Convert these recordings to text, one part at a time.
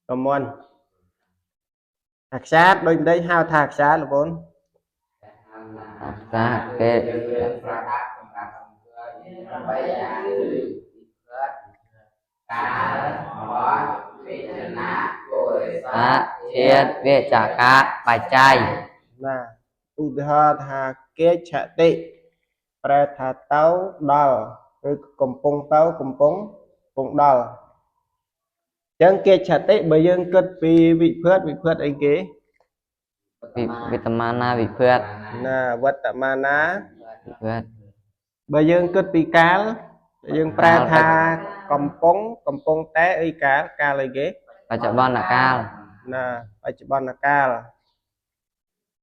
កមុនអាខ្សាតដូចម្ដេចហៅថាអាខ្សាតលោកប្អូន អាសាគេ ប្រដាប់សម្រាប់អង្គើ8យ៉ាងគឺវិភ័តកាលបត់វិជ្ជាពុរិស អធាតវិចកៈបច្ច័យ ណាឧទាហរណ៍ថាគេឆតិប្រែថាទៅដល់ឬកំពុងទៅកំពុងកំពុងដល់អញ្ចឹងគេឆតិបើយើងគិតពីវិភ័តវិភ័តអីគេ វិវិតមានាវិភ័ត ណាវត្តមានា វិភ័ត បើយើងគិតពីកាលយើងប្រែថាកំពុងកំពុងតែអីកាលកាលអីគេ បច្ចុប្បន្នកាល ណាបច្ចុប្បន្នកាល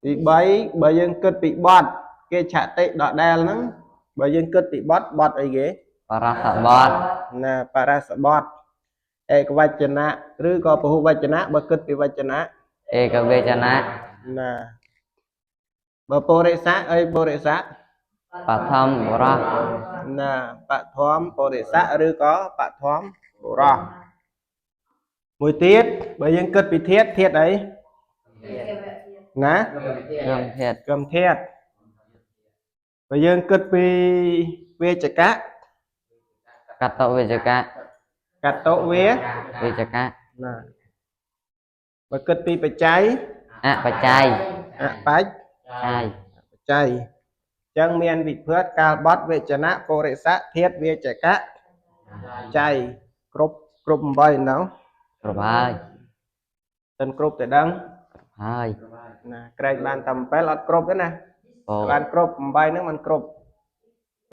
ទី3បើយើងគិតពីបទគេឆតិដដែលហ្នឹងបើយើងគិតពីបទបទអីគេ បរសបទ ណាបរសបទឯកវចនៈឬក៏ពហុវចនៈបើគិតពីវចនៈ ឯកវេចនៈ ណាបើពុរិស័កអីពុរិស័ក បឋមបុរស ណាបឋមពុរិស័កឬក៏បឋមបុរសមួយទៀតបើយើងគិតពីធាតុធាតុអីណា រឿងធាត កម្មធាតុបើយើងគិតពីវេចកៈ កតវេចកៈ កតវេ វេចកៈ ណាបើគិតពីបច្ច័យ អបច្ច័យ អបច្ច ច័យ បច្ច័យអញ្ចឹងមានវិភ័តកាលបត់វេចនៈពុរិស័កធាតុវេចកៈច័យគ្រប់គ្រប់8ហ្នឹង គ្រប់ហើយ តិនគ្រប់តែដឹង ហើយ ណាក្រែកបានតែ7អត់គ្រប់ទេណា អូ បានគ្រប់8ហ្នឹងมันគ្រប់